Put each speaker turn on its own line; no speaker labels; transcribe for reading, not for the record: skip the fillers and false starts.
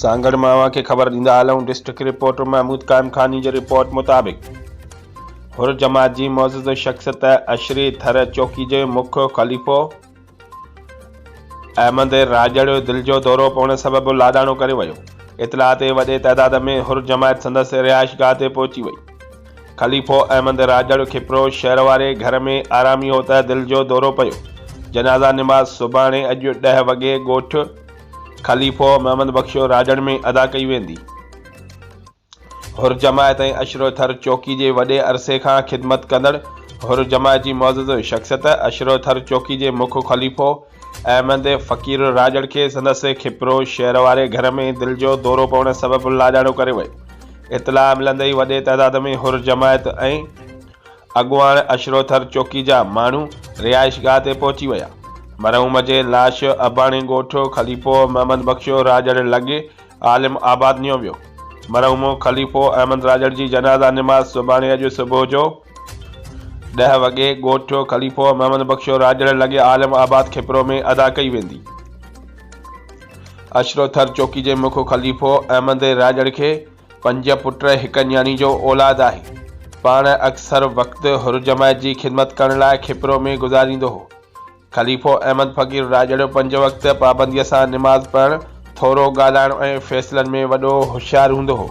سانگهڙ مان اوهان کي خبر ڏيندا هلون ڊسٽرڪٽ رپورٽر محمود قائم خاني جي رپورٽ مطابق حر جماعت جي معزز شخصيت اشري ٿر چوڪي جي مک خليفو احمد راڄڙ دل جو دورو پوڻ سبب لاڏاڻو ڪري ويو اطلاع تي وڏي تعداد ۾ حر جماعت سندس رهائشگاهه تي پهچي وئي خليفو احمد راڄڙ کپرو شهر واري گهر ۾ آرامي هو ته دل جو دورو پيو. جنازه نماز سڀاڻي اڄ ڏهه وڳي ڳوٺ خليفو محمد بخش راڄڙ ۾ ادا ڪئي ويندي. حر جماعت ۽ اشرو ٿر چوڪي جي وڏي عرصي کان خدمت ڪندڙ حر جماعت جي معزز شخصيت اشرو ٿر چوڪي جي مک خليفو احمد فقير راڄڙ کي سندس کپرو شهر واري گهر ۾ دل جو دورو پوڻ سبب لاڏاڻو ڪري ويو. اطلاع ملندي ئي وڏي تعداد ۾ حر جماعت ۽ اڳواڻ اشرو ٿر چوڪي جا ماڻهو رهائشگاهه تي پهچي ويا. مرحوم جي لاش اباڻي ڳوٺ خليفو محمد بخش راڄڙ لڳ عالم آباد نيو ويو. مرحوم خليفو احمد راڄڙ جي جنازه نماز سڀاڻي اڄ صبح جو ڏهه وڳي ڳوٺ خليفو محمد بخش راڄڙ لڳ عالم آباد کپرو ۾ ادا ڪئي ويندي. اشرو ٿر چوڪي جي مک خليفو احمد راڄڙ کي پنج پٽ هڪ نياڻي جو اولاد آهي. پاڻ اڪثر وقت حر جماعت جي خدمت ڪرڻ لاء کپرو ۾ گذاريندو هو. خليفو احمد فقير راڄڙيو پنج وقت پابنديء سان نماز پڙهڻ، ٿورو ڳالهائڻ ۽ فيصلن ۾ وڏو هوشيار هوندو هو.